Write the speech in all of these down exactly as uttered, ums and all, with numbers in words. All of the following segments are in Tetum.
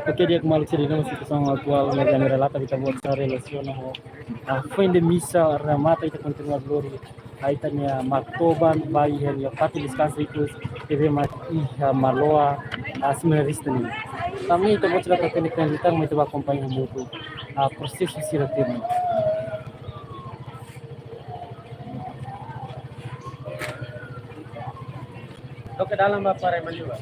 Oke, di'ak, maluk sira, situasaun atuál ne'e ami relata ba ita-boot sira relasiona ho, ah, foin de misa remata, ita kontinua lori, ah, ita-nia matoban ba iha nia fatin deskansa, ikus tebe mak iha Maloa, ah, seminarista nian. Tanba ne'e ita-boot sira la hatene kena liután, mai ita bá akompaña hamutuk, ah, prosesu sira tuirmai. Toke dalam ba para maliwa.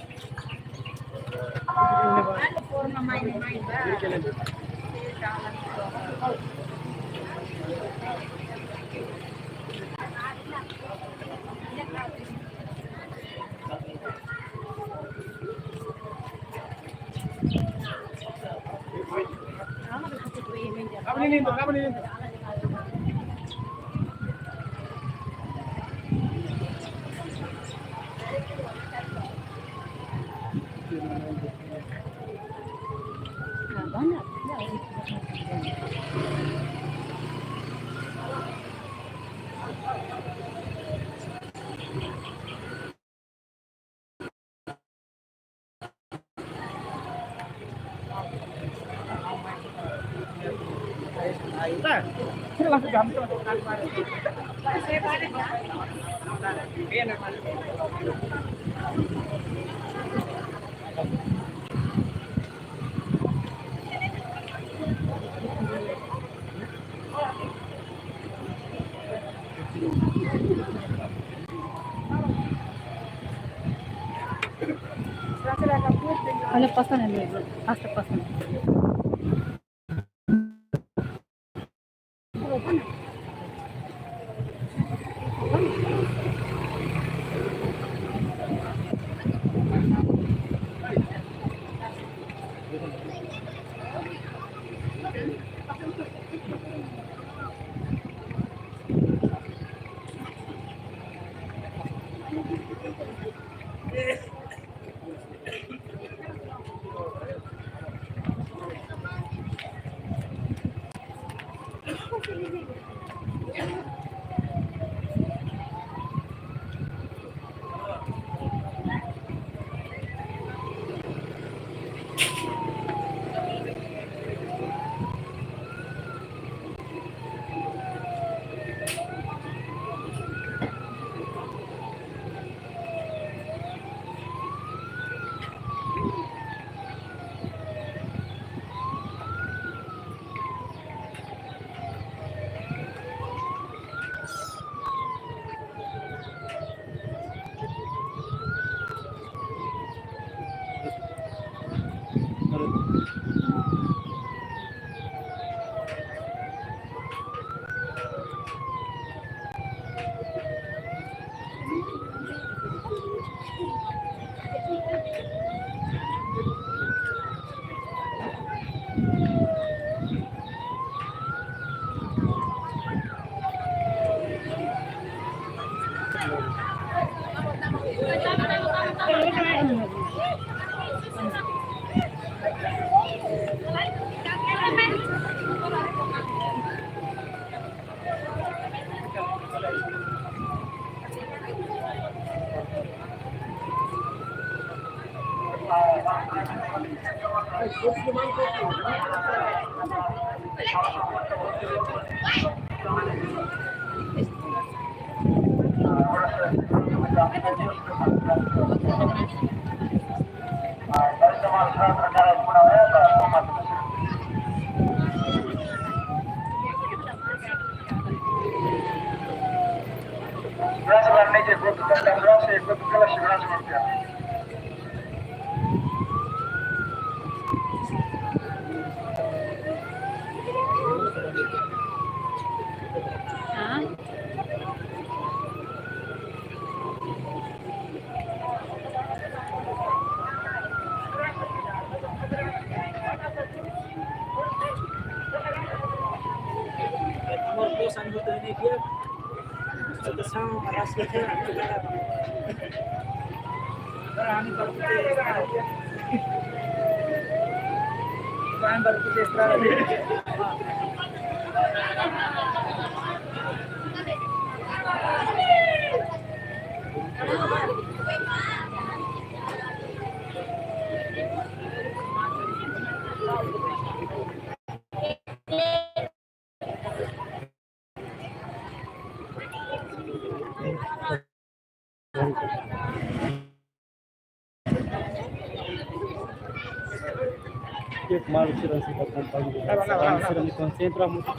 Olha, passa na mesa. Passa, passa. Ke malu sira sira kompanhia. Sira konsentra muito.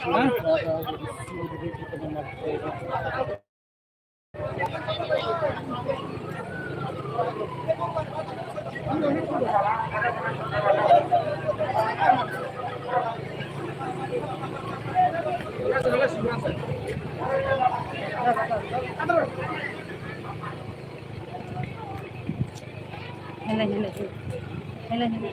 Hela, hela, hela. Hela, hela.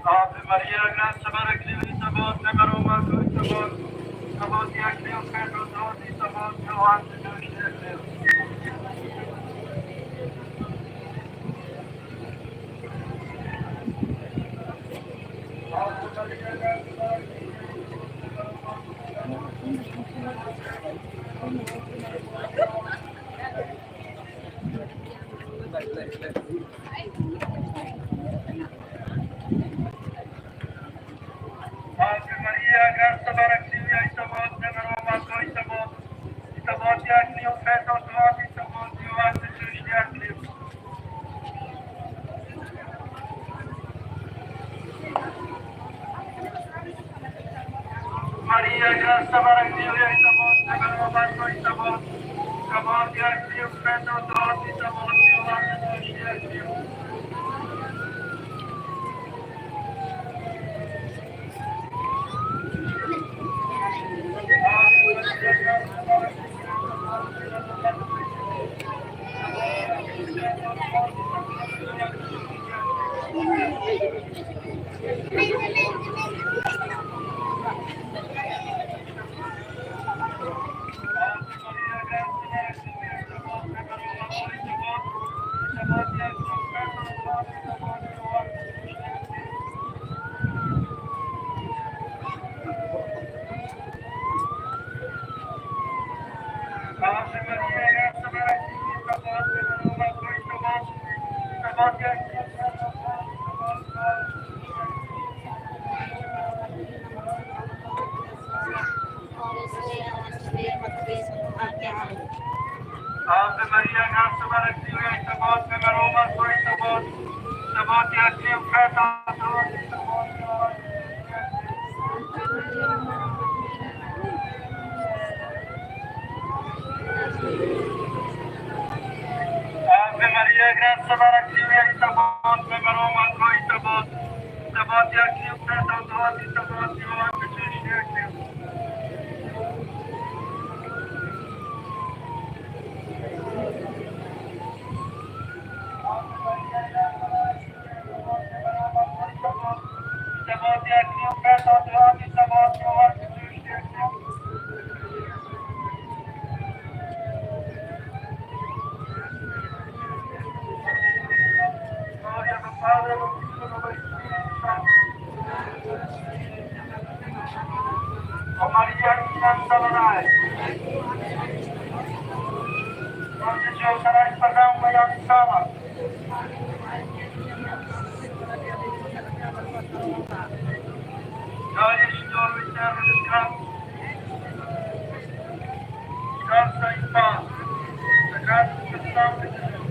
Ave Maria, grasa barak liu, Na'i Maromak ho Ita-Boot. Ita-Boot iha liu feto dook, Ita-Boot iha liu. Ave Maria, grasa barak liu, Ita-Boot iha liu, Na'i Maromak ho Ita-Boot. Ita-Boot iha liu feto dook, Ita-Boot iha liu. Maria, grasa barak liu, Ita-Boot iha liu, Na'i Maromak ho Ita-Boot. Ita-Boot iha liu feto dook, Ita-Boot iha liu. Ave Maria, grasa barak liu iha Ita-Boot, Maromak ho Ita-Boot. Ita-Boot iha liu feto dook, Ita-Boot iha oan Jezús iha liu. Ó Maria, Inan Salvador. Ó Jezús, Na'i perdão, Maria Salva. Dai, Señor, eterno descanso. Descansa en paz. Sagrado coração de Jesus.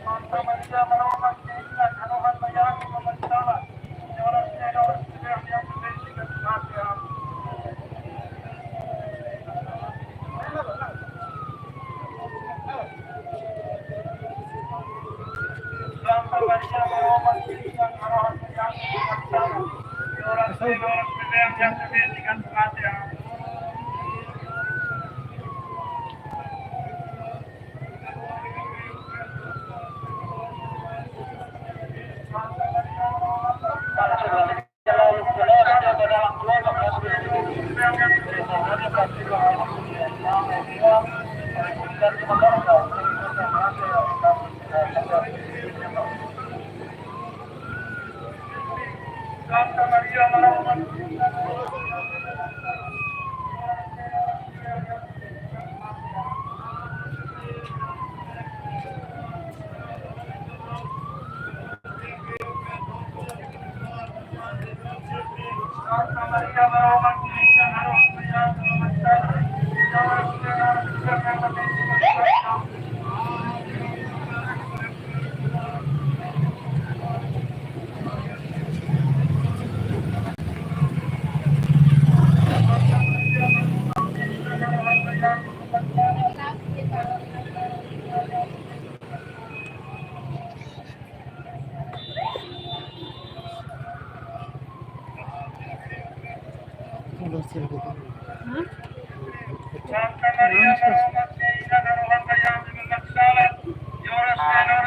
Santa Maria, Maromak, Inan Na'i Rohan Bayang, Ibu Maksala, ora oras ne'e,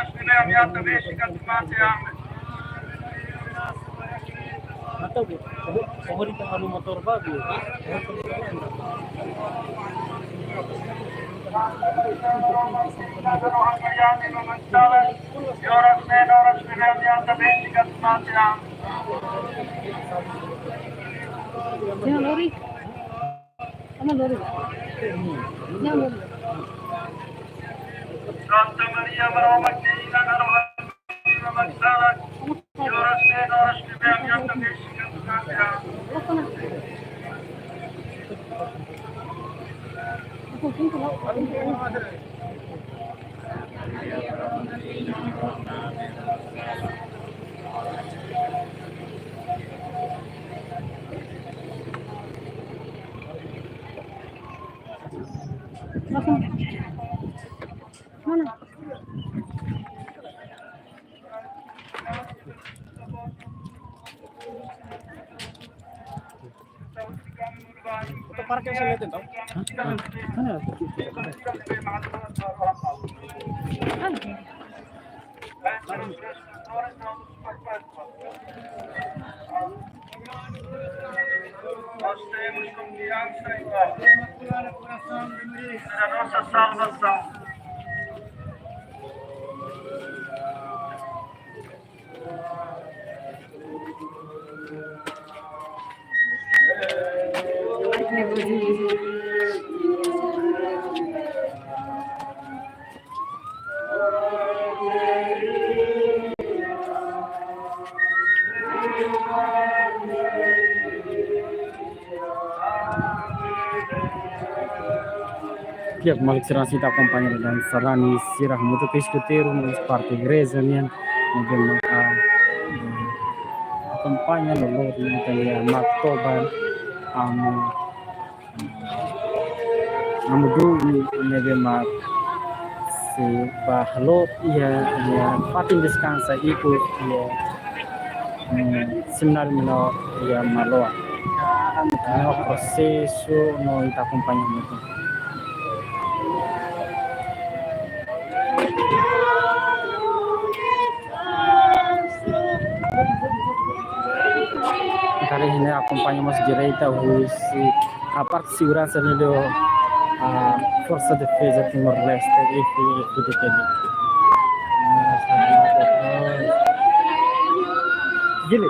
ora oras ne'ebé ami atu besik atu mate. Amen. Atau bu, kamu, kamu di tengah rumah motor babi. Inan Na'i Rohan Bayang, Ibu Maksala, ora oras ne'e, ora oras ne'ebé ami atu besik atu mate. Amen. Santa Maria, Maromak, Inan Na'i Rohan Bayang, Ibu Maksala, ora oras ne'e, ora oras ne'ebé ami atu besik atu mate. Mana? Foto parkir sini lihat, tahu? Hah? Mana? Para nossa salvação. Di'ak, maluk sira, ita akompaña daudaun sarani sira hamutuk ho eskuteiru no parte igreja nian, no bem, ah, akompaña no lori ita iha Maktobar, amu, amu du'u ne'ebé mak sei bá halo iha, iha fatin deskansa ikus iha, hmm, semináriu menór iha Maloa. No prosesu no ita akompaña hamutuk. Ita haree ne'e akompaña mós direta husi, ah, parte seguransa ne'e, ah, Forsa Defeza Timor-Leste, F F D T L. Gili.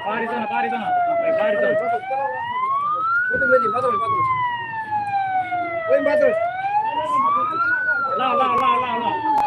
Pari sana, pari sana. Pari sana. Oi, batul. La'o, la'o, la'o, la'o, la'o.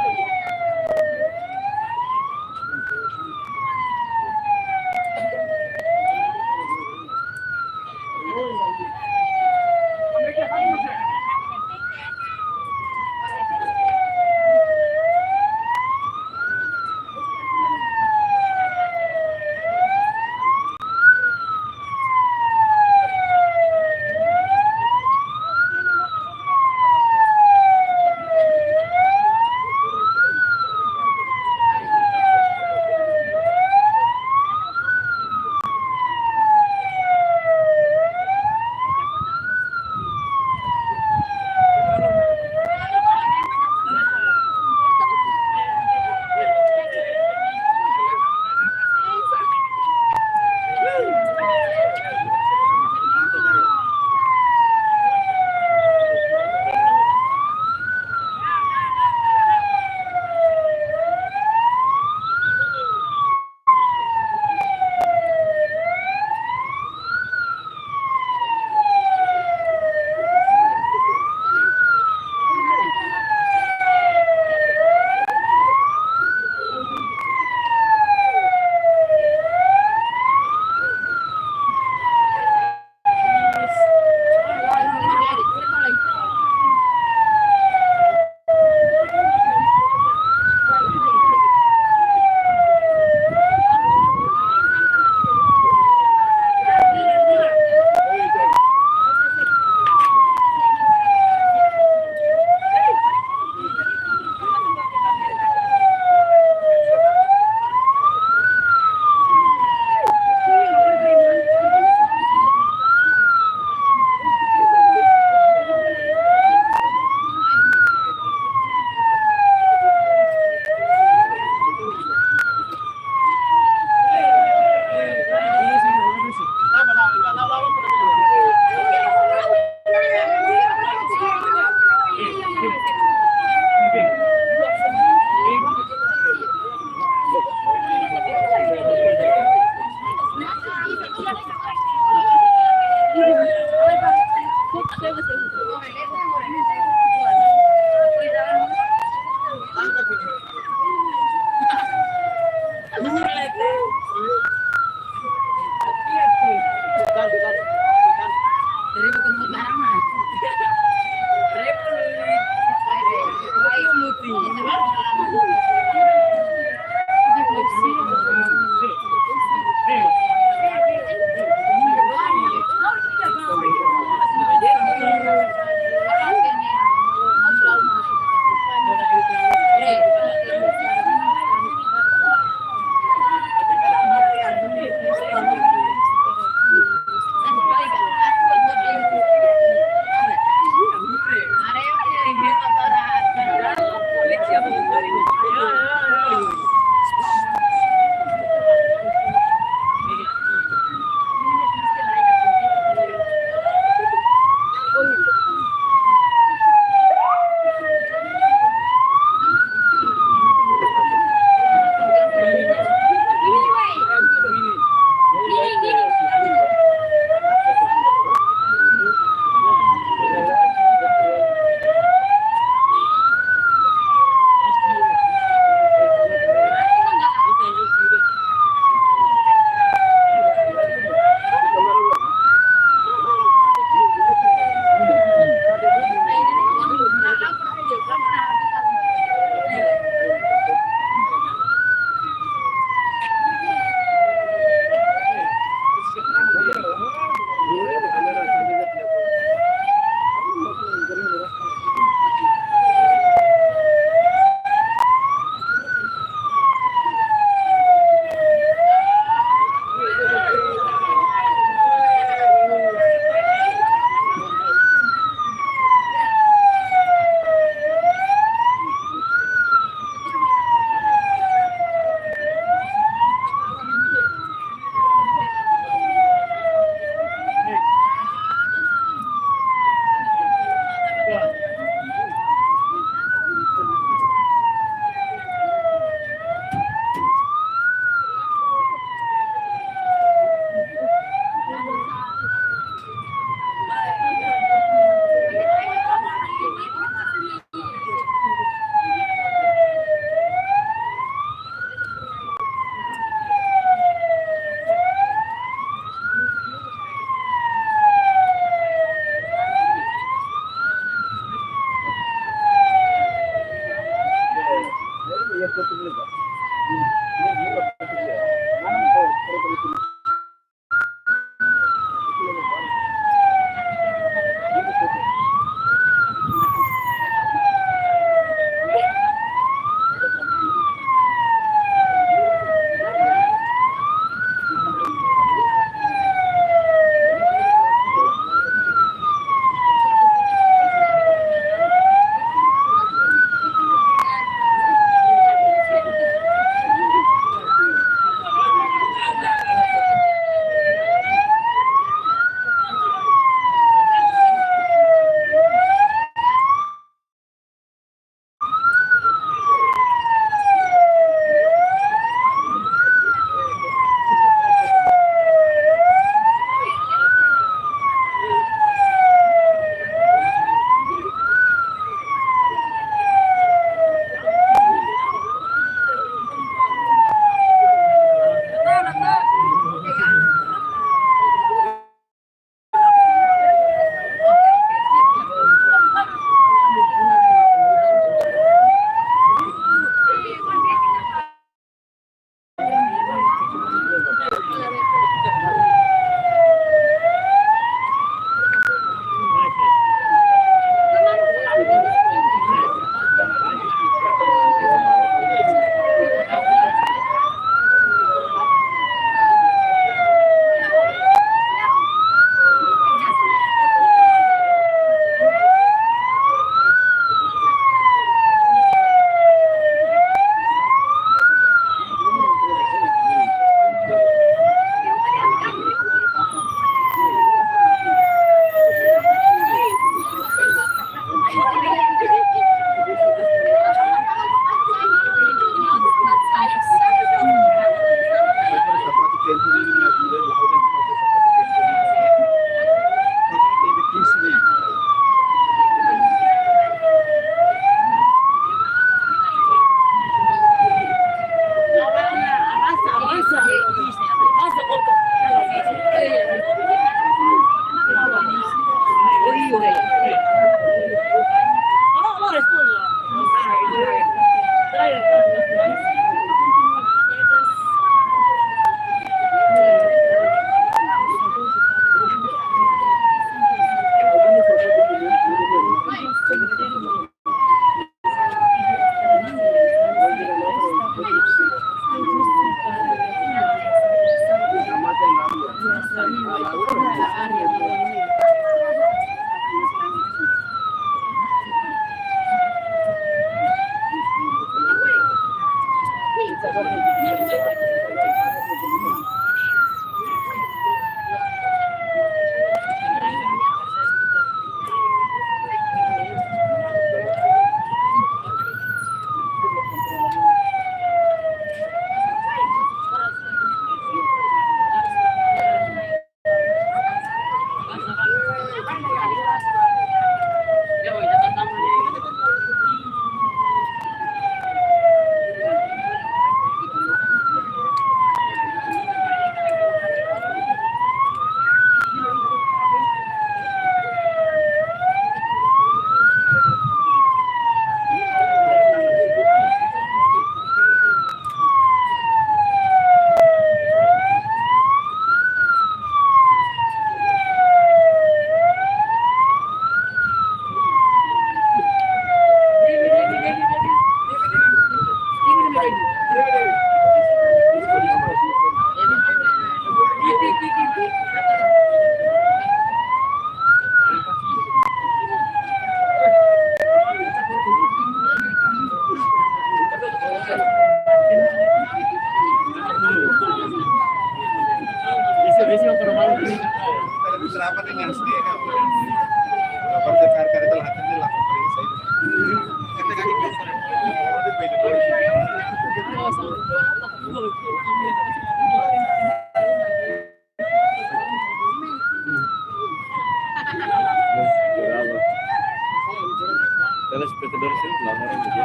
Telespetadór sira, lawan orang dia.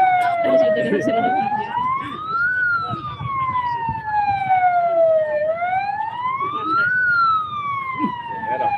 Era.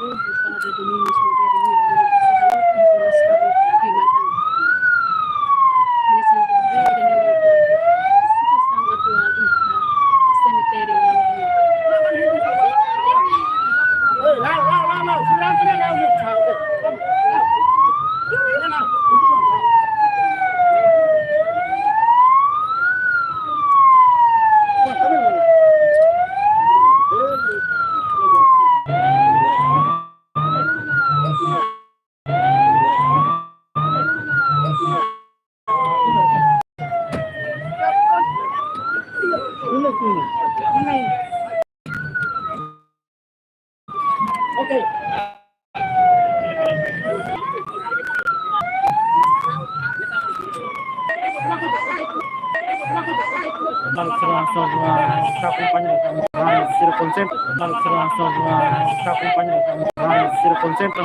Para dominus modernu, situasaun atuál iha semitériu. Bang, sira, sira, sira, akompaña, sira konsentra. Bang, sira, sira, sira, akompaña, sira konsentra.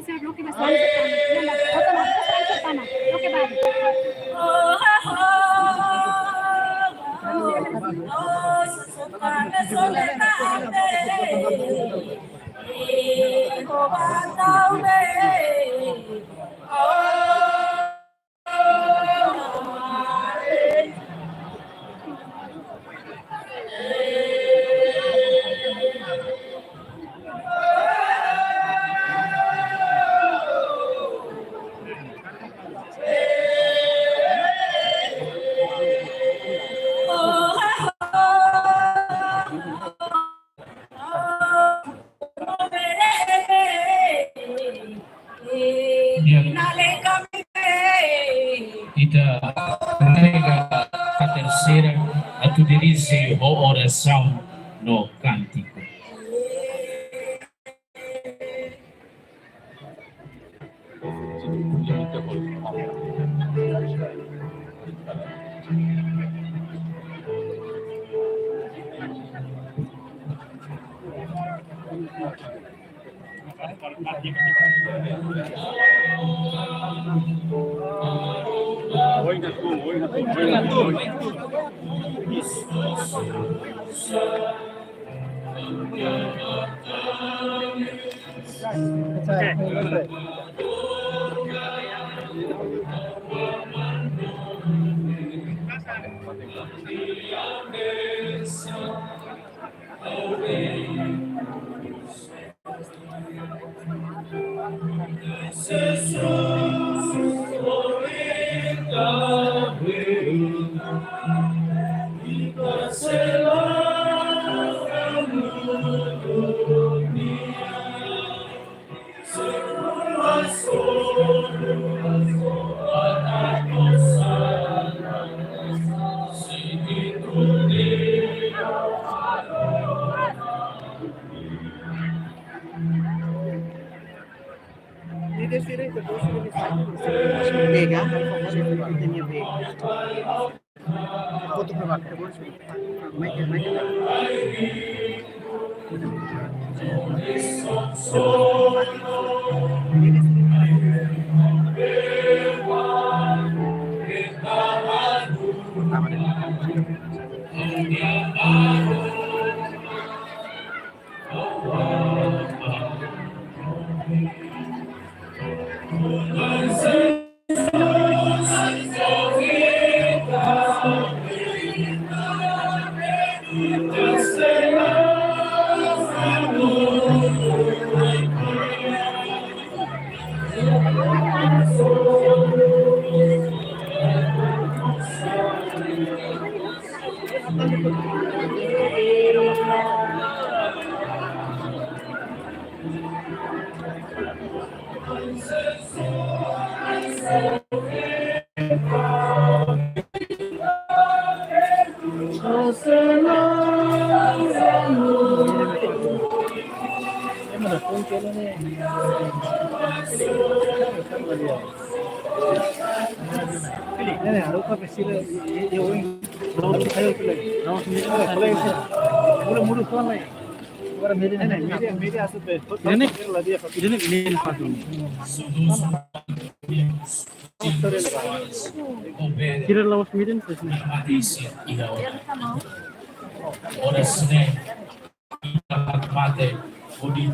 Ser lo que va a ser, lo que va a ser, lo que va a ser. Ya. Ita rega ka terseira atu dirije ho orasaun no kántiku. Pega, por favor, tenía pega. Foto para baixo. Mai, mai, mai. Ne'e, ne'e, ne'e, ne'e. Kira lawas meeting, terus ne'e. Ora sene, mate, odi.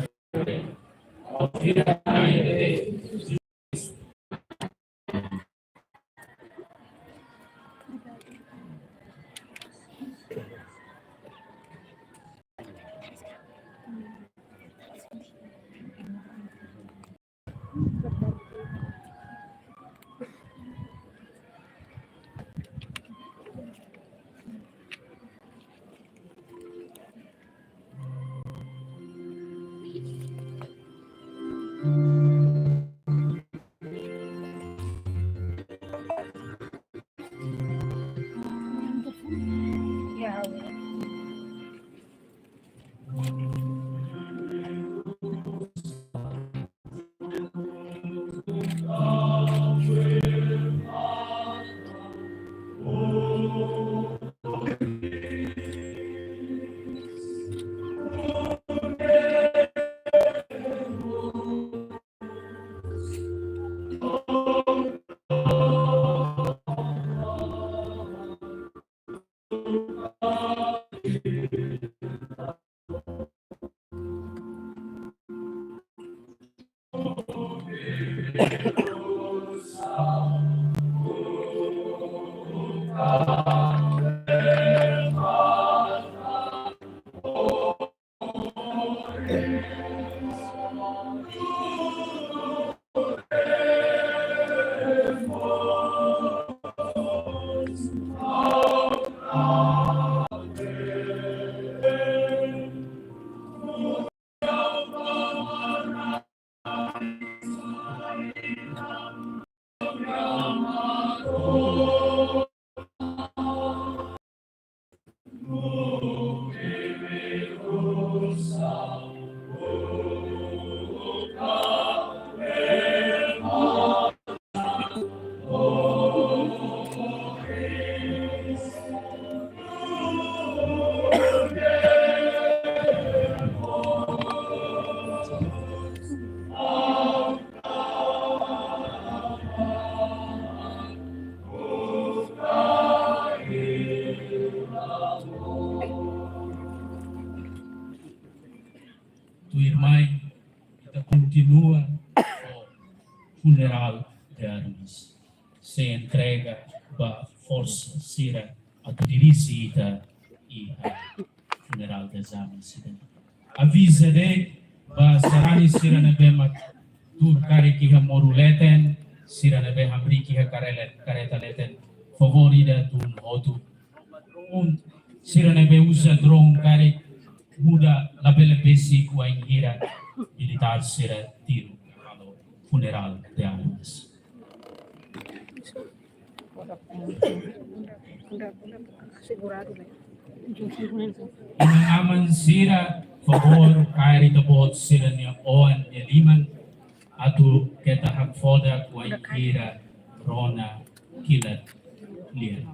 Tuirmai, ita kontinua ho funerál de armas. Sei entrega ba forsa sira atu dirije ita iha funerál de armas ida. Aviza de'it ba sarani sira ne'ebé mak tuur karik iha moru leten, sira ne'ebé hamriik iha karele-, kareta leten, favór ida tun hotu. Um, sira ne'ebé uza drone karik muda labele besik wainhira militár sira tiru halo funerál de armas. Inan-aman sira, favór kaer ita-boot sira-nia oan nia liman, atu keta hakfodak wainhira rona kilat lian.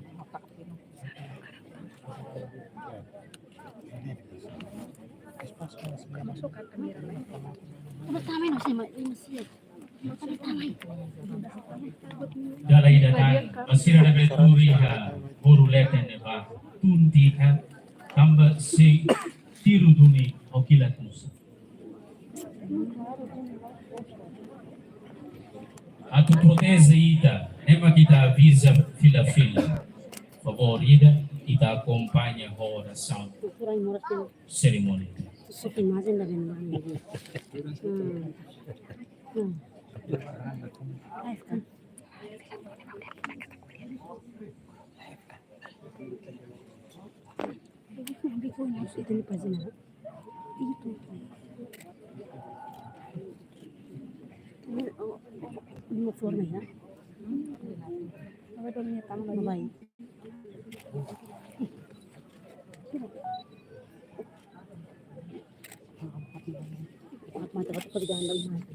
Dala ida tan, ba sira ne'ebé tuur iha moru leten ne'ebá, tun tiha, tanba sei tiru duni ho kilat nusá. Atu proteje ita, ne'e mak ita aviza fila-fila. Favór ida, ita akompaña ho orasaun serimónia. Itu nih página. Itu. Ini, oh, ini mau keluar nih ya. Apa dong ya, tambah lagi. Baik. Mata-mata kau tidak handal mati.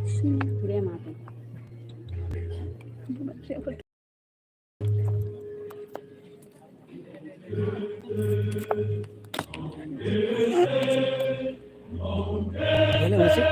Sim, tudo é mato. Boleh musik?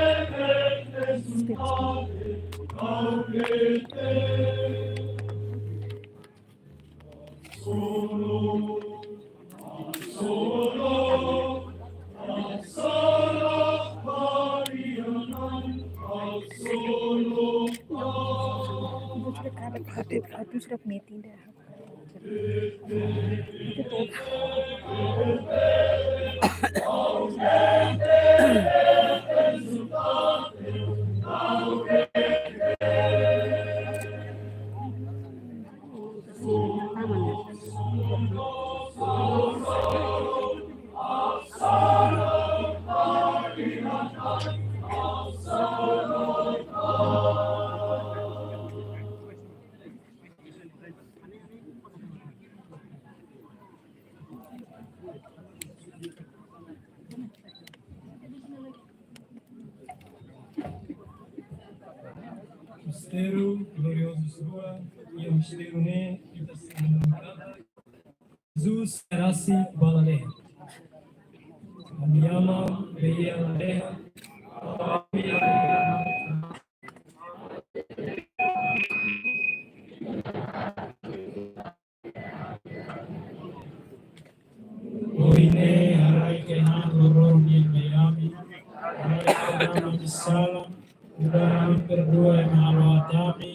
Mistériu gloriozu rua, iha mistériu ne'e ita sei Jesus rasik ba lalehan. Ami Aman be iha lalehan. Ohin ne'e haraik ha'u-nia rona mai ami, haraik ha'u-nia sala, nu'udar ami perdua ema halo aat ami,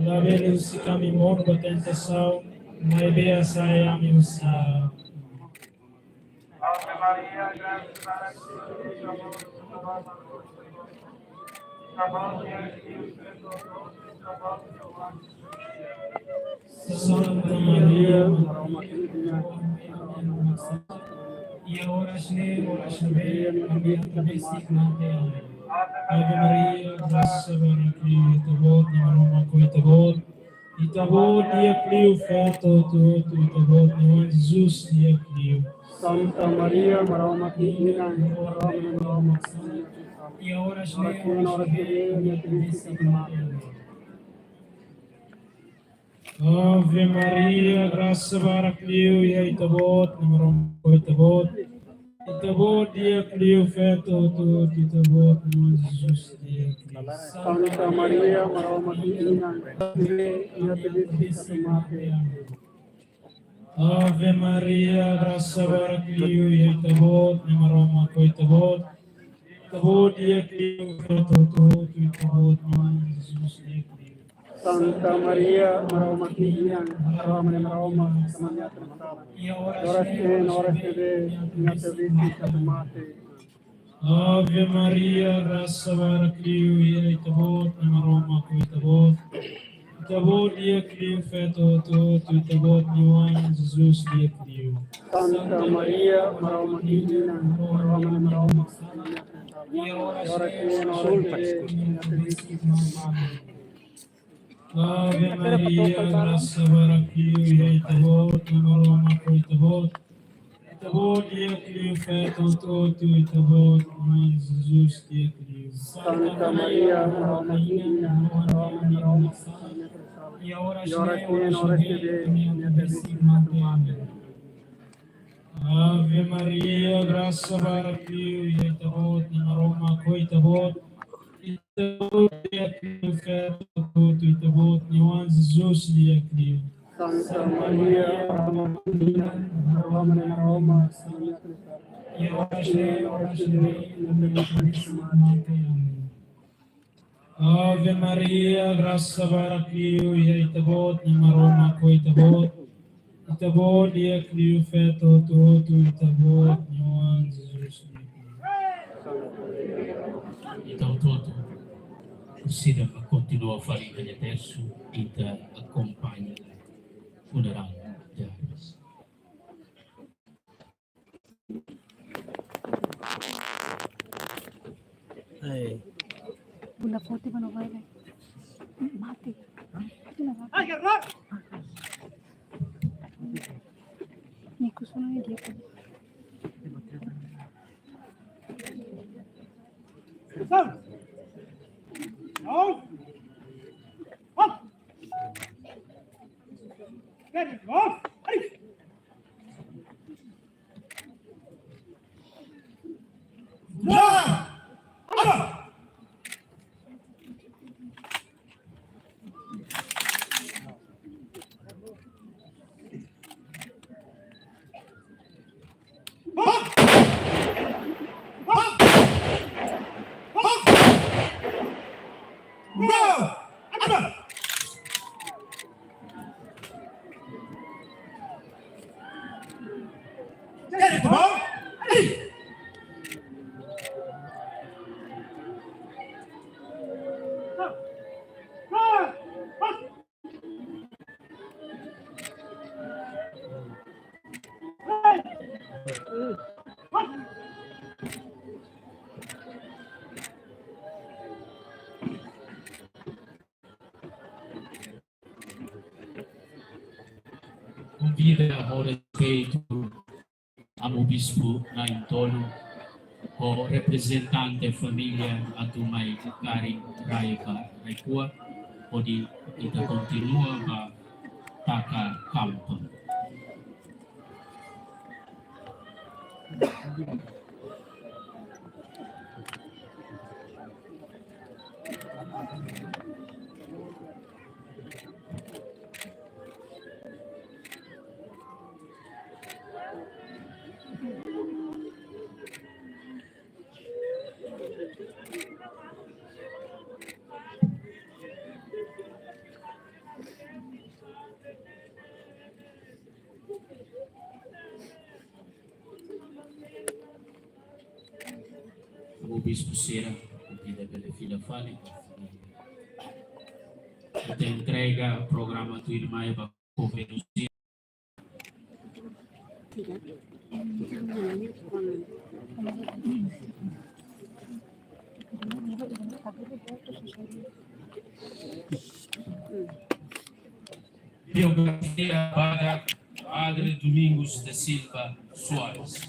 labele husik ami monu ba tentasaun, maibé hasai ami husi aat. Santa Maria, iha oras ne'e, oras ne'ebé ami atu besik mate. Ave Maria, grasa barak liu iha Ita-Boot, Na'i Maromak ho Ita-Boot. Ita-Boot di'ak liu feto hotu-hotu, Ita-Boot nia oan Jesus di'ak liu. Santa Maria, Maromak nia Inan, Maromak nia Maromak. Iha oras ne'e, oras ne'ebé ami atu besik mate. Ave Maria, grasa barak liu iha Ita-Boot, Na'i Maromak ho Ita-Boot. Ita-Boot di'ak liu feto hotu-hotu, Ita-Boot nia oan Jesus di'ak liu. Santa Maria, Maromak nia Inan, ita-boot atu besik ita atu mate. Ave Maria, grasa barak liu iha Ita-Boot, Na'i Maromak ho Ita-Boot. Ita-Boot di'ak liu feto hotu-hotu, Ita-Boot nia oan Jesus di'ak liu. Santa Maria, Maromak nia Inan, Maromak nia Maromak, Maromak nia Maromak. Iha oras ne'e, oras ne'ebé ami atu besik ita atu mate. Ave Maria, grasa barak liu iha Ita-Boot, Na'i Maromak ho Ita-Boot. Ita-Boot di'ak liu feto hotu-hotu, Ita-Boot nia oan Jesus di'ak liu. Santa Maria, Maromak nia Inan, Maromak nia Maromak. Iha oras ne'e, oras ne'ebé ami atu besik ita atu mate. Ave Maria, grasa barak liu iha Ita-Boot, Na'i Maromak ho Ita-Boot. Ita-Boot di'ak liu feto hotu-hotu, Ita-Boot nia oan Jesus di'ak liu. Santa Maria, Maromak nia Inan, Maromak nia Maromak. Iha oras ne'e, oras ne'ebé ami atu besik ita atu mate. Ave Maria, grasa barak liu iha Ita-Boot, Na'i Maromak ho Ita-Boot. Ita-Boot di'ak liu feto hotu-hotu, Ita-Boot nia oan Jesus di'ak liu. Santa Maria, Maromak nia Inan, Maromak nia Maromak. Iha oras ne'e, oras ne'ebé ami atu besik ita atu mate. Amen. Ave Maria, grasa barak liu iha Ita-Boot, Na'i Maromak ho Ita-Boot. Ita-Boot di'ak liu feto hotu-hotu, Ita-Boot nia oan Jesus. Ita hotu-hotu, orsida ba kontinua fali ita-nia tersu, ita akompaña funeral de armas. Ai. Bunda forte ba no vai, vai. Mate. Mate na mate. Nico só não é guia. Konvida ho respeitu Amu Bispu na'in-tolu, ho reprezentante família atu mai karik rai ka rai-kuak, hodi ita kontinua ba taka kampu. Amu Bispu sira, ita bele fila fali. Ita entrega programa tuirmai ba governu sira. Biografia ba Padre Domingos da Silva Soares.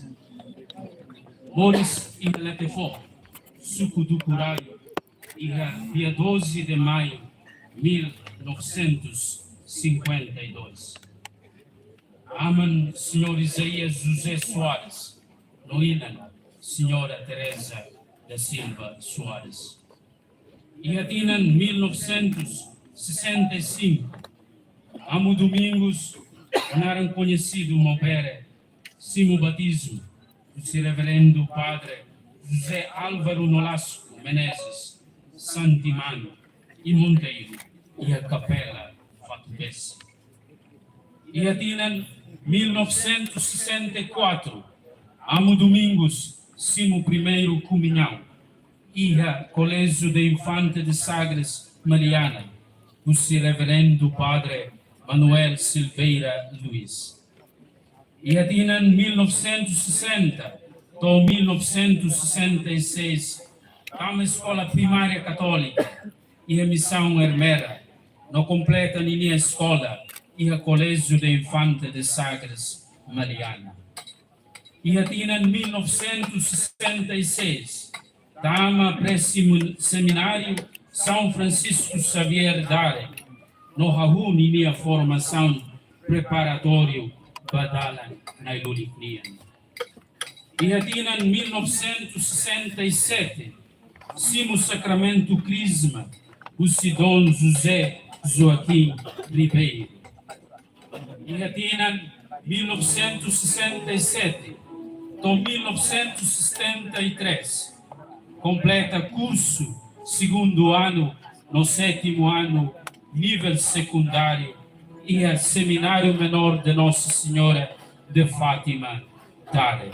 Moris iha Letefó, suku Ducurayo, iha dia doze de maio mil novecentos e cinquenta e dois. Aman Señór Isaías José Soares, no inan Señora Teresa da Silva Soares. Iha tinan mil novecentos e sessenta e cinco, Amu Domingos, naran koñesidu Mobere, simu batizmu husi Reverendu Padre José Álvaro Nolasco Menezes Santimano e Monteiro, iha Kapela Fatupesi. Iha tinan mil novecentos e sessenta e quatro, Amu Domingos simu primeiru komuñaun iha Colégio de Infante de Sagres Maliana, husi Reverendu Padre Manuel Silveira Luís. Iha tinan mil novecentos e sessenta to'o mil novecentos e sessenta e seis, tama Eskola Primária Katólika iha Misaun Ermera, no kompleta ninia eskola iha Colégio de Infante de Sagres Maliana. Iha tinan mil novecentos e sessenta e seis, tama pré-semináriu São Francisco Xavier Dare, no hahú ninia formasaun preparatóriu ba dalan nai-lulik nian. Iha tinan mil novecentos e sessenta e sete, simu sakramentu Krisma husi Dom José Joaquim Ribeiro. Iha tinan mil novecentos e sessenta e sete to'o mil novecentos e setenta e três, kompleta kursu segundu anu no sétimu anu nivel sekundáriu iha Semináriu Menór de Nossa Senhora de Fátima, Dare.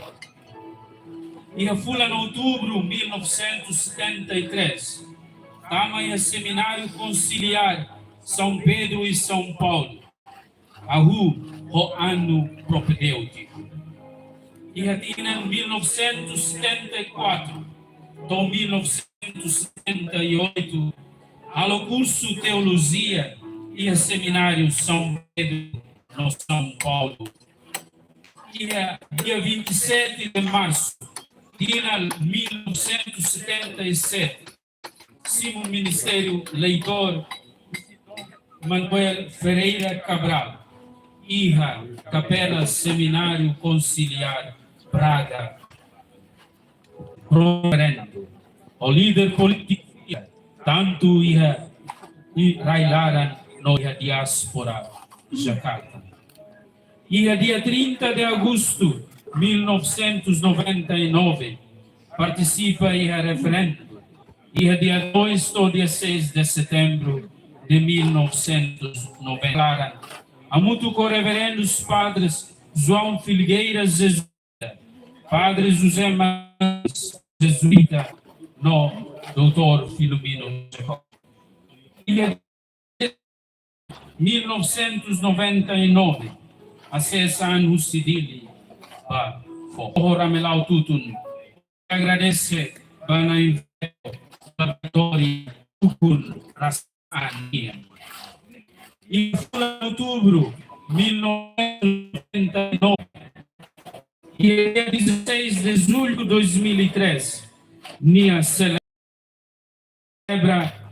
Iha fulan Outubru mil novecentos e setenta e três, tama iha Semináriu Konsiliár São Pedro e São Paulo, hahú ho anu propedéutiku. Iha tinan mil novecentos e setenta e quatro to'o mil novecentos e setenta e oito, halo kursu Teolojia iha Semináriu São Pedro no São Paulo. Iha dia vinte e sete de março, tinan mil novecentos e setenta e sete, simu ministériu leitór Manuel Ferreira Cabral, iha Kapela Semináriu Konsiliár Braga, reverendu, ho líder polítiku, tantu iha, iha rai-laran no iha diáspora Jakarta. Iha dia trinta de agosto mil novecentos e noventa e nove, partisipa iha reverendu. Iha dia dois to'o dia seis de setembro de mil novecentos e noventa, laran, hamutuk ho reverendus padres João Filgueiras Jesuíta, padre José Marques Jesuíta, no doutór Filomeno Jacob. Iha mil novecentos e noventa e nove, asessan husi Dili ba foho. Ramelau tutun, agradese ba Na'i Inverno ba vitória ukun rasik nian. Iha fulan outubro mil novecentos e noventa e nove, iha dia dezasseis de julho de dois mil e treze, nia selebra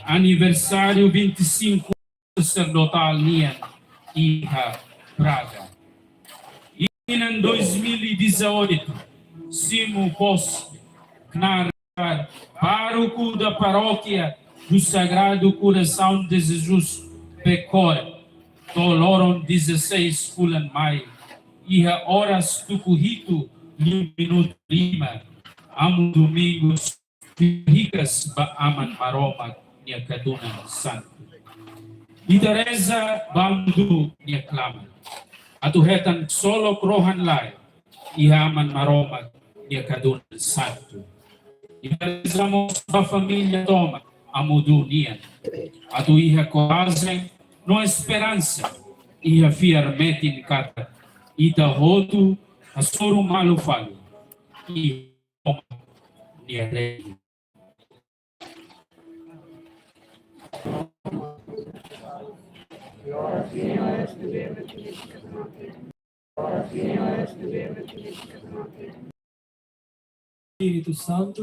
aniversáriu vinte e cinco sacerdotál nian iha Braga. Iha dois mil e dezoito, simu pose knaar pároku da Paróquia do Sagrado Coração de Jesus Becor, to'o loron dezasseis fulan Maiu, iha oras tuku hitu liu minutu lima, Amu Domingos fiar hikas ba Aman Maromak nia kadunan santu. Ita reza ba Amu Dunu nia klamar atu hetan ksolok rohan-laek iha Aman Maromak nia kadunan santu. Ita reza mós ba família tomak Amu Dunu nian, atu iha korajen no esperansa, iha fiar metin katak ita hotu hasoru malu fali iha Maromak nia reinu. Espíritu Santo.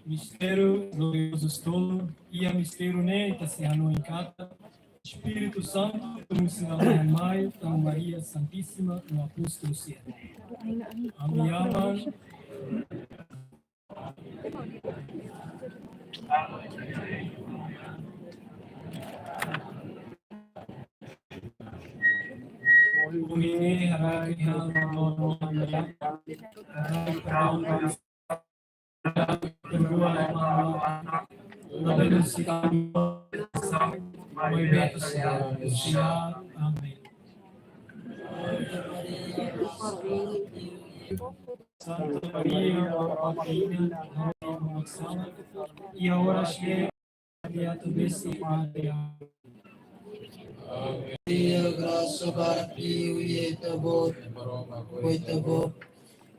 Mistériu gloriozu tolu, iha mistériu ne'e ita sei hanoin katak Espíritu Santu tun husi Nai Maromak, Maria Santíssima no apóstolu sira. Ami Aman. Amén. Santa Maria, Maromak nia inan, harohan ema mak sala, iha oras ne'e ami atu besik mate. Amen. Ave Maria, grasa barak liu iha ita-boot, Maromak ho ita-boot.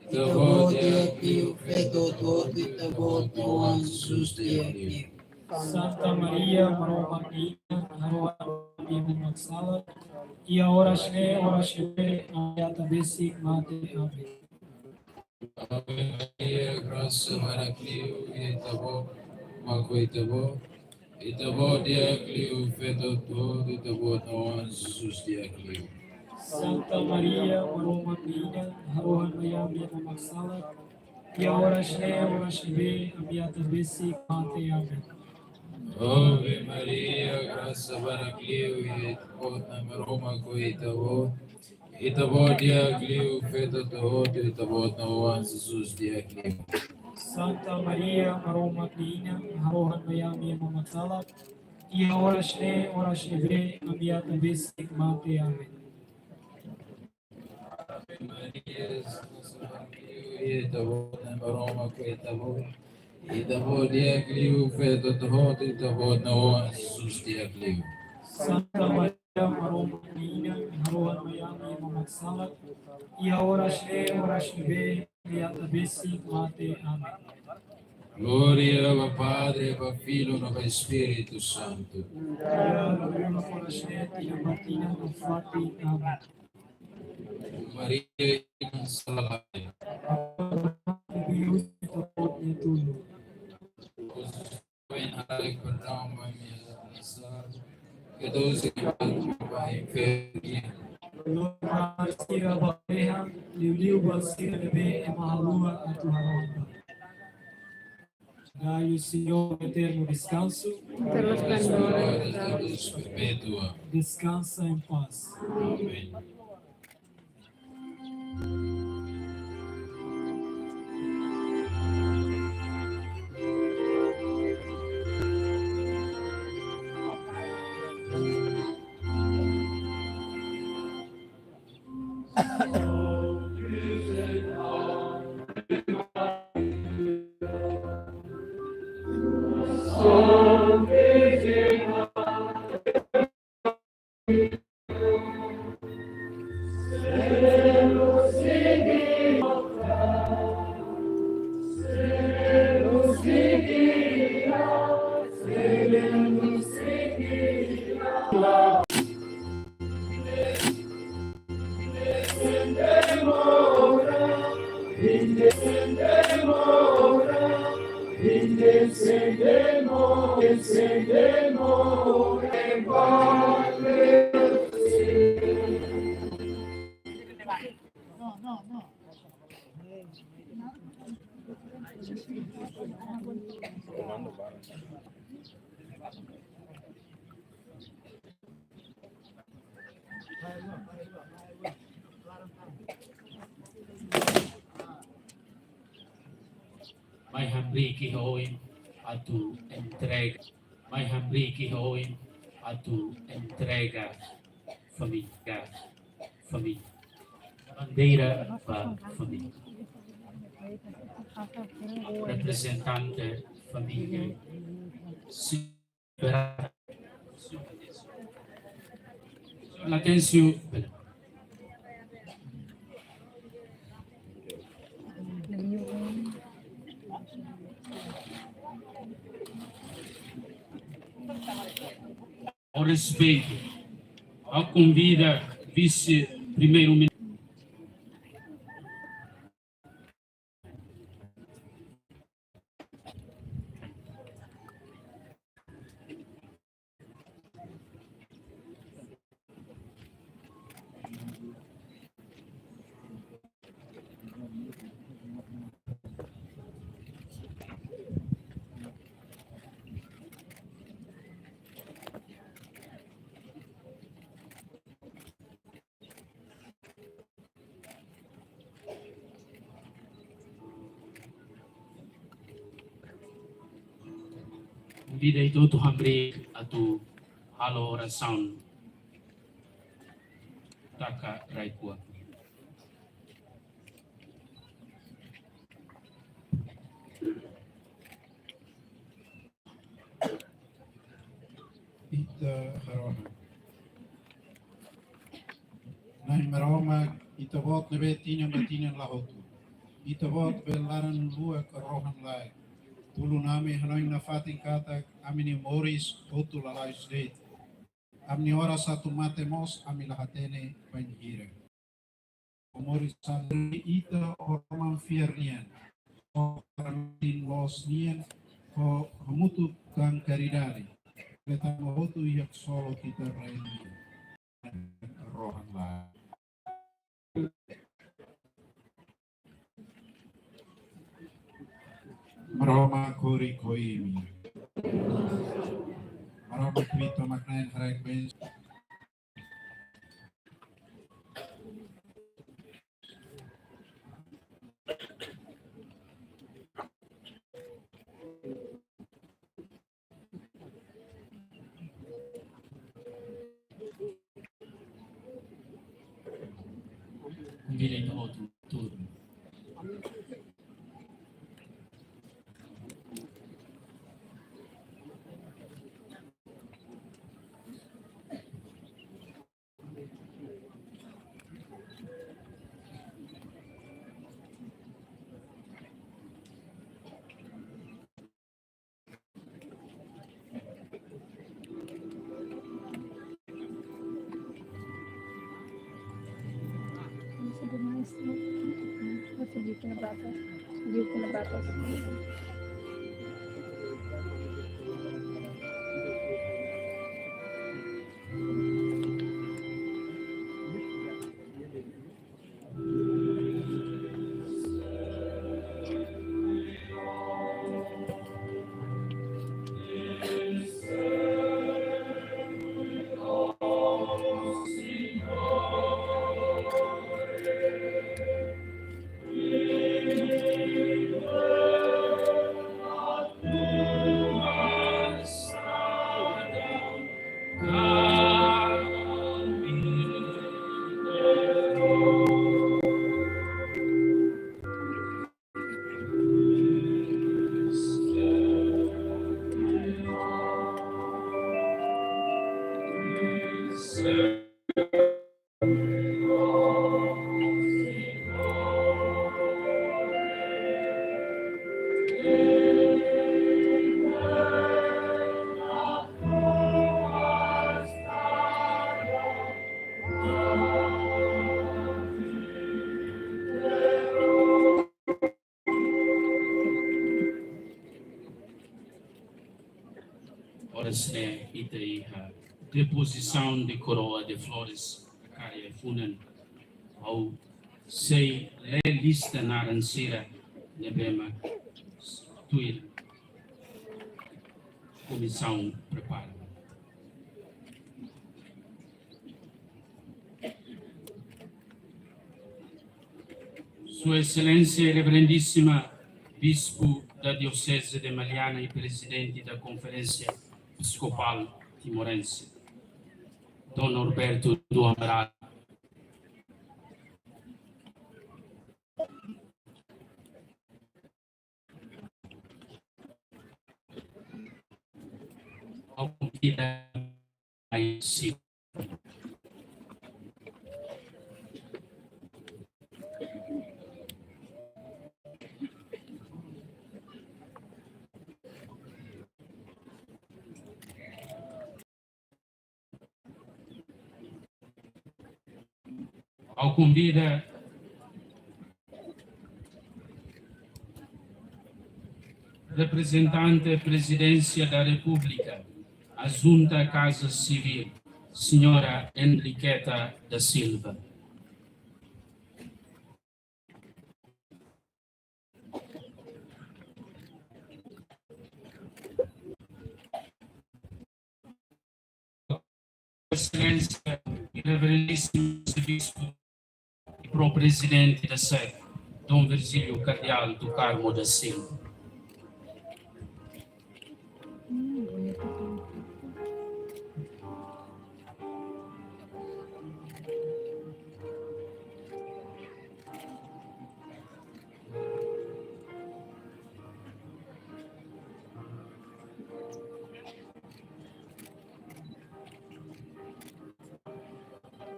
Ita-boot di'ak liu feto hotu-hotu, ita-boot nia oan Jesus di'ak liu. Santa Maria, Maromak nia inan, harohan ema mak sala, iha oras ne'e, oras ne'ebé ami atu besik mate. Amen. Ave Maria, grasa barak liu iha ita-boot, Maromak ho ita-boot. Ita-boot di'ak liu feto hotu-hotu, ita-boot nia oan Jesus di'ak liu. Santa Maria, Maromak nia inan, harohan mai ami ema mak sala, iha oras ne'e, oras ne'ebé ami atu besik mate. Amen. Ave Maria, grasa barak liu iha ita-boot, Maromak ho ita-boot. Ita-boot di'ak liu feto hotu-hotu, ita-boot nia oan Jesus di'ak liu. Santa Maria, Maromak nia inan, harohan mai ami ema mak sala, iha oras ne'e, oras ne'ebé ami atu besik mate. Amen. Ave Maria, grasa barak liu iha ita-boot, Maromak ho ita-boot. Ita-boot di'ak liu feto hotu-hotu, ita-boot nia oan Jesus di'ak liu. Santa Maria, Maromak nia inan, harohan mai ami ema mak sala, iha oras ne'e, oras ne'ebé ami atu besik mate. Amen. Glória ba Padre, ba Filho, no ba Espíritu Santu. Glória ba Filho, ba Espíritu Santu, iha oras ne'e, iha oras ne'ebé. Amen. Maria, inan sala. Ven, haree perdaun ba imi-nia sala, keduz imi-nia alma ba infernu. Lori sira ba lalehan, liuliu ba sira ne'ebé ema haluha atu haree. Dai ao Senhor o eterno descanso. Eterno esplendor. Glória a Deus, perpétua. Descansa em paz. Amém. Mai hamriik iha oin atu entrega. Mai hamriik iha oin atu entrega família. Família. Bandeira ba família. Reprezentante família. Señor Latencio. Ao respeitu, ao konvida Vise-Primeiru-Ministru. Konvida ita hotu hamriik atu halo orasaun taka rai-kuak. Maromak, Ita-Boot ne'ebé tinan ba tinan la hotu. Ita-Boot bee laran-luak rohan-laek. Tulun ami hanoin nafatin katak ami-nia moris hotu lalais de'it. Ami-nia oras atu mate mós ami la hatene bainhira. Ho moris alegre Ita ho roman fiar nian, ho karamatin loos nian, ho hamutuk tan karidade, bele tama hotu iha ksolok Ita-nia reinu nian. Rohan-laek. Maromak ko'alia ho imi. Maromak tuir ita mak nain haraik bensaun. Direitu hotu, tudu. Oras ne'e ita iha depozisaun de koroa de flores, hakarak funan. Ha'u sei lee lista naran sira ne'ebé mak tuir komisaun prepara. Sua Exelénsia Reverendíssima Bispo da Diocese de Maliana e Presidente da Conferência Episcopal Timorense, Dom Norberto do Amaral. Ha'u konvida ai si. Ha'u konvida reprezentante Prezidénsia da Repúblika, Adjunta Kaza Sivíl, Señora Enriqueta da Silva. Exelénsia Reverendíssimo Arcebispo e Pro-Presidente da SEC, Dom Virgílio Cardeal do Carmo da Silva.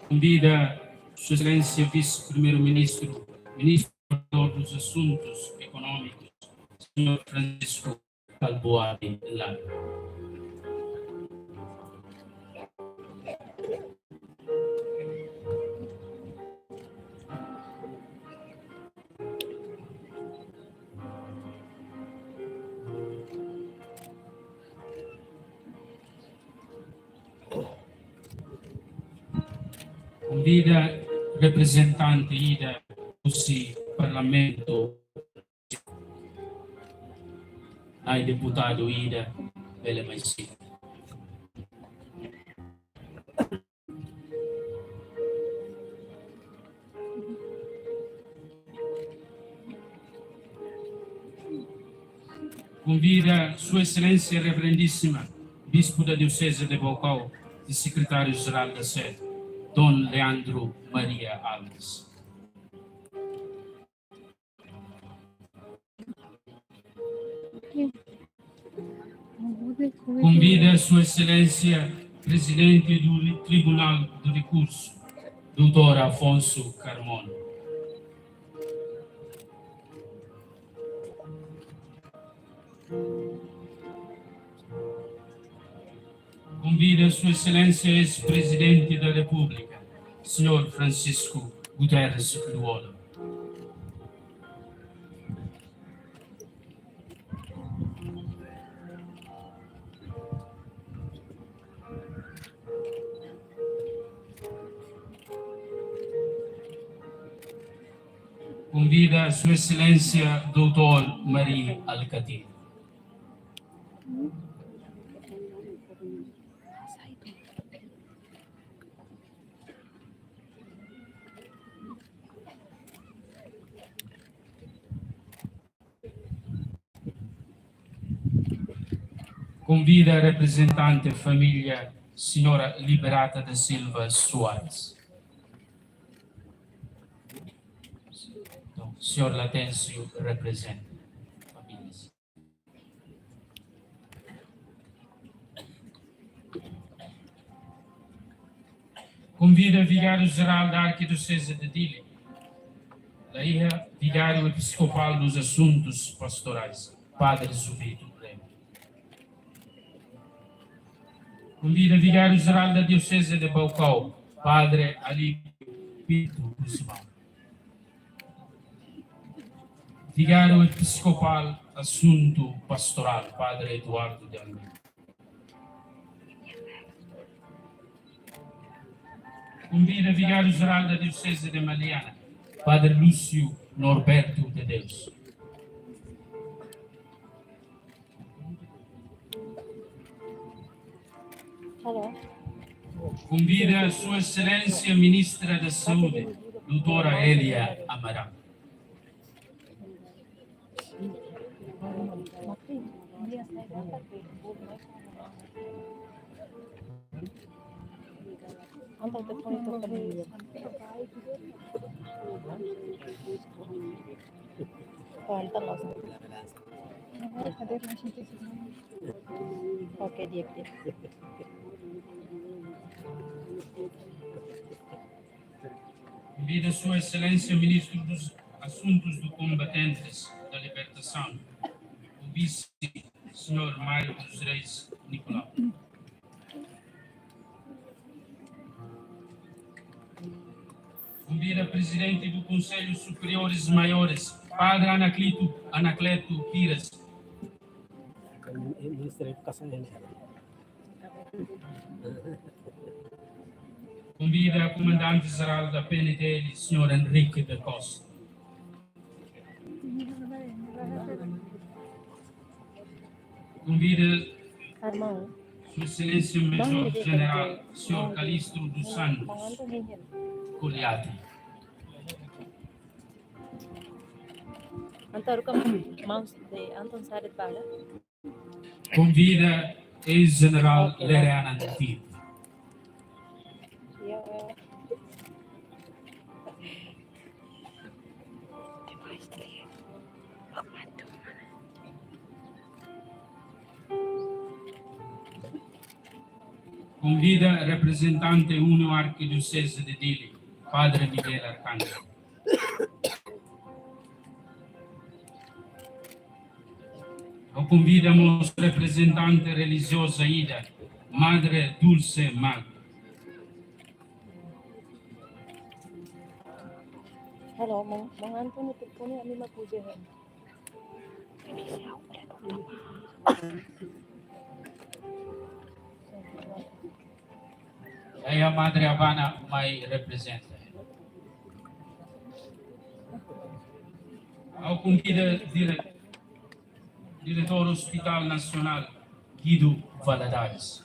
Konvida Sua Exelénsia Vise-Primeiru-Ministru, Ministru dos Asuntus Ekonómikus, señór Francisco Kalbuadi Lado. Konvida reprezentante ida husi Parlamentu, Na'i Deputadu ida, bele mai sira. Konvida Sua Exelénsia Reverendíssima Bispu da Dioseze de Baucau i Sekretáriu Jerál da sé, Dom Leandro Maria Alves. Konvida Sua Exelénsia Prezidente do Tribunal do Recurso, doutór Afonso Carmona. Konvida Sua Exelénsia Eis-Prezidente da Repúblika, señór Francisco Guterres Lú-Olo. Konvida Sua Exelénsia doutór Mari Alkatiri. Konvida reprezentante família, señora Liberata da Silva Soares. Entaun, señór Latêncio reprezenta família. Konvida Vigáriu Jerál da Arquidiocese de Dili, la iha Vigáriu Episkopál dos Asuntus Pastorais, Padre Zubito Remo. Konvida Vigáriu Jerál da Dioseze de Baucau, Padre Alípio Pinto Gusmão. Vigáriu Episkopál Asuntu Pastorál, Padre Eduardo de Almeida. Konvida Vigáriu Jerál da Dioseze de Maliana, Padre Lúcio Norberto de Deus. Alô? Konvida Sua Exelénsia Ministra da Saúde, doutora Elia Amaral. Oke, di'ak, di'ak. Konvida Sua Exelénsia Ministru dos Asuntus do Kombatentes da Libertasaun, o Vise, señór Mário dos Reis Nicolau. Konvida Prezidente do Konsellu Superiores Maiores, Padre Anaclito, Anacleto Pires. Ministru da Edukasaun. Konvida Komandante Jerál da P N D L, señór Henrique da Costa. Konvida Sua Exelénsia Major Jenerál, señór Calixto dos Santos Coliati. Antar ka mouse de Anton Saret bala. Konvida Eis-Jenerál Lere Anantin. Konvida reprezentante União Arquidiocese de Dili, Padre Miguel Arcángel. Ha'u konvida mós reprezentante relijioza ida, Madre Dulce Magno. Halo, Mang, Mang Anthony telefone ami mak uza, he. Iha Madre Abana mai reprezenta. Ha'u konvida dire-, diretór Hospital Nasionál, Guido Valadares.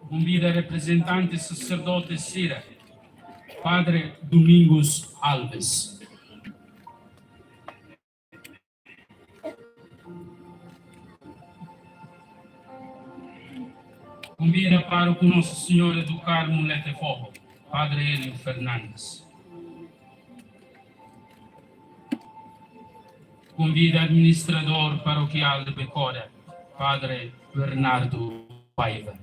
Konvida reprezentante saserdote sira, Padre Domingos Alves. Konvida pároku Nossa Senhora do Carmo Letefoho, Padre Hélio Fernandes. Konvida administradór parokiál de Becora, Padre Bernardo Paiva.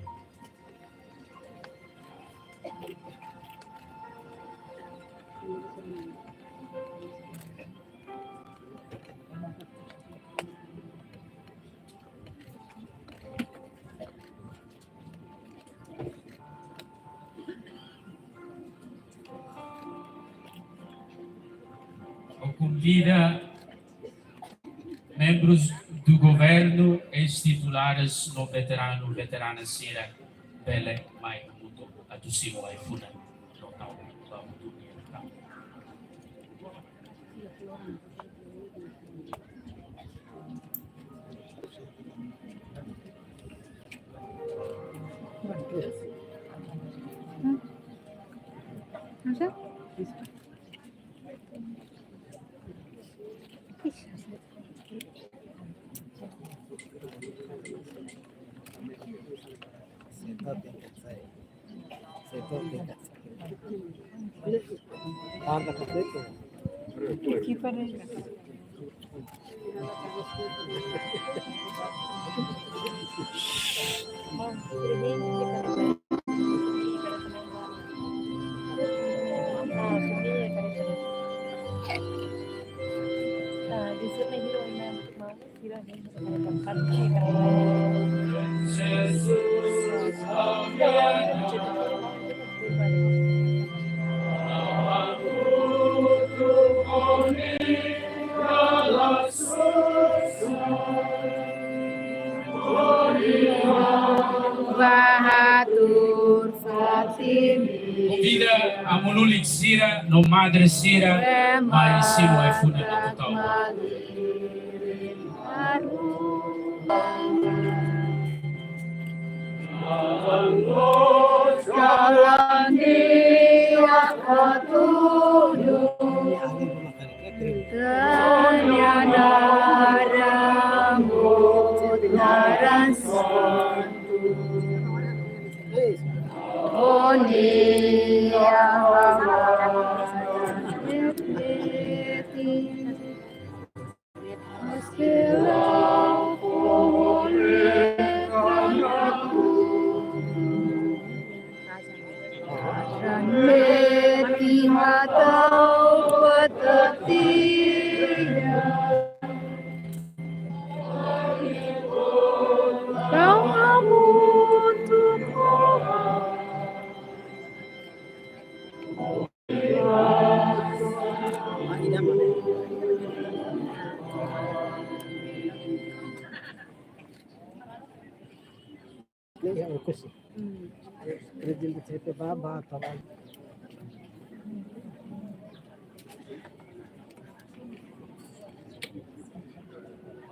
Ha'u konvida membrus do governu, eis-titulares no veteranu, veterana sira bele mai hamutuk atu simu ai-funan. Konvida amu lulik sira no madre sira mai simu ai-funan atu tau.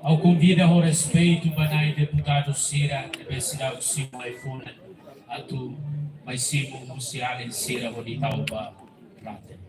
Ha'u konvida ho respeitu ba nai deputadu sira ne'ebé seidauk simu ai-funan atu mai simu husi alin sira hodi tau ba platen.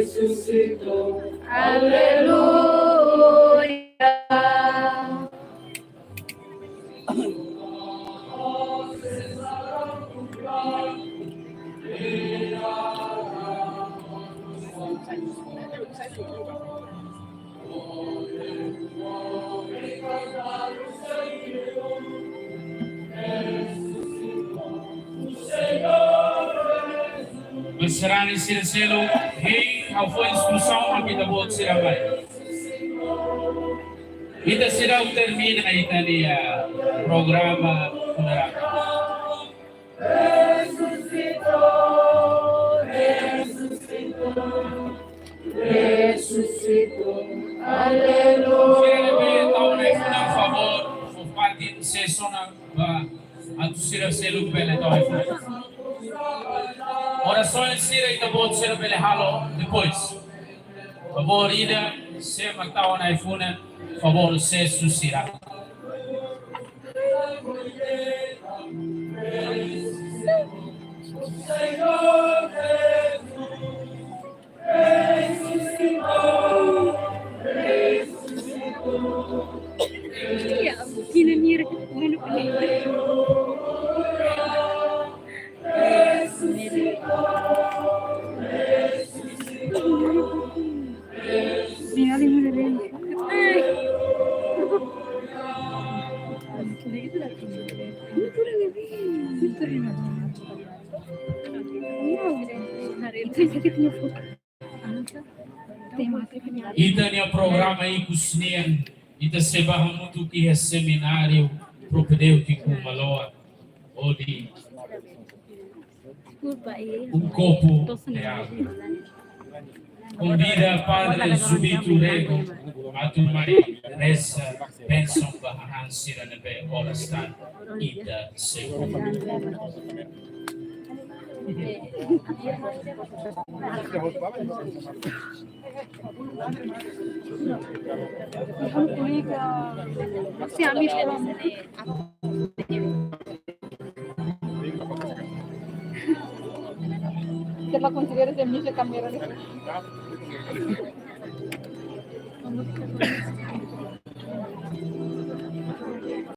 Resusitou. Aleluia. Maibé sarani sira seluk, hein, ha'u fó instrusaun ba ita-boot sira mai. Ita seidauk termina ita-nia programa funeral. Resusitou, resusitou, resusitou. Aleluia. Sira ne'ebé tau ona ai-funan, favór, fó parte sesona ba atu sira seluk bele tau ona ai-funan. Orasaun sira ita-boot sira bele halo depois. Favór ida, sé mak tau ona ai-funan, favór sesu sira. Ita-nia programa ikus nian, ita sei bá hamutuk iha semináriu propedéutiku Maloa, hodi um copo de água. Konvida Padre Zubito Rego atu mai reza bensaun ba hahán sira ne'ebé oras tan ita sei. Kita konsidera se misa kamera ni.